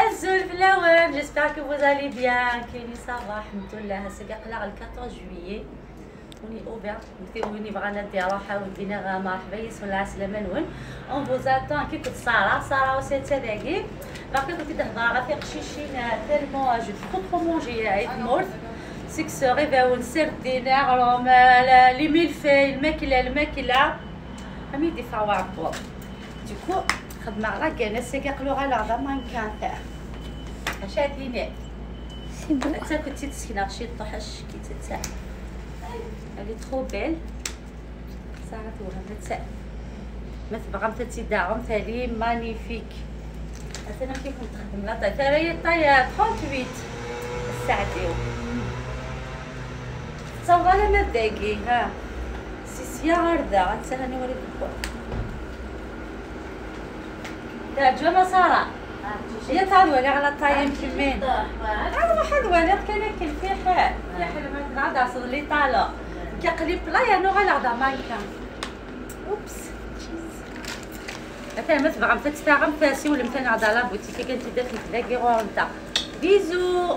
Azul flawen, j'espère que vous allez bien. كاينين ça va الحمد لله. هسه قلع 14 juillet. On est ouvert. وين بغانا نديرو ودينا مرحبا يسون العسلامة نون. On vous attend كي كنت سارة سارة وسيت هذاكي. باقي كنت تهضر غير في قشيشين tellement j'ai trop trop mangé عيد مورث. سكسو غير سردينا غروم les mille-feuilles الماكلة الماكلة. أمي ديفا وعبو. Du coup خدمة على كان سيقلو على غدا مانكان تاع شاتيني انت كنتي تسكنه شي طحش كي تتاع elle est trop belle ساعة وهم ما تبغى تتداعم ثاني magnifique. انا كي كنت تخدم la taille تاعي taille 38 الساعة ديو تصور ما داكي ها سيسيا غردا غتسهلني وليد تعجبها سارة هي تعود على الطايم كمين واحد ولا كان كل في حال في حال ما نعاد عصر لي طالع كقلي بلايا نو غالا غدا مانكا اوبس مثلا ما تبغى تتفاهم فاسي ولا مثلا غدا لا بوتيك كنت داخل تلاقي غونتا بيزو.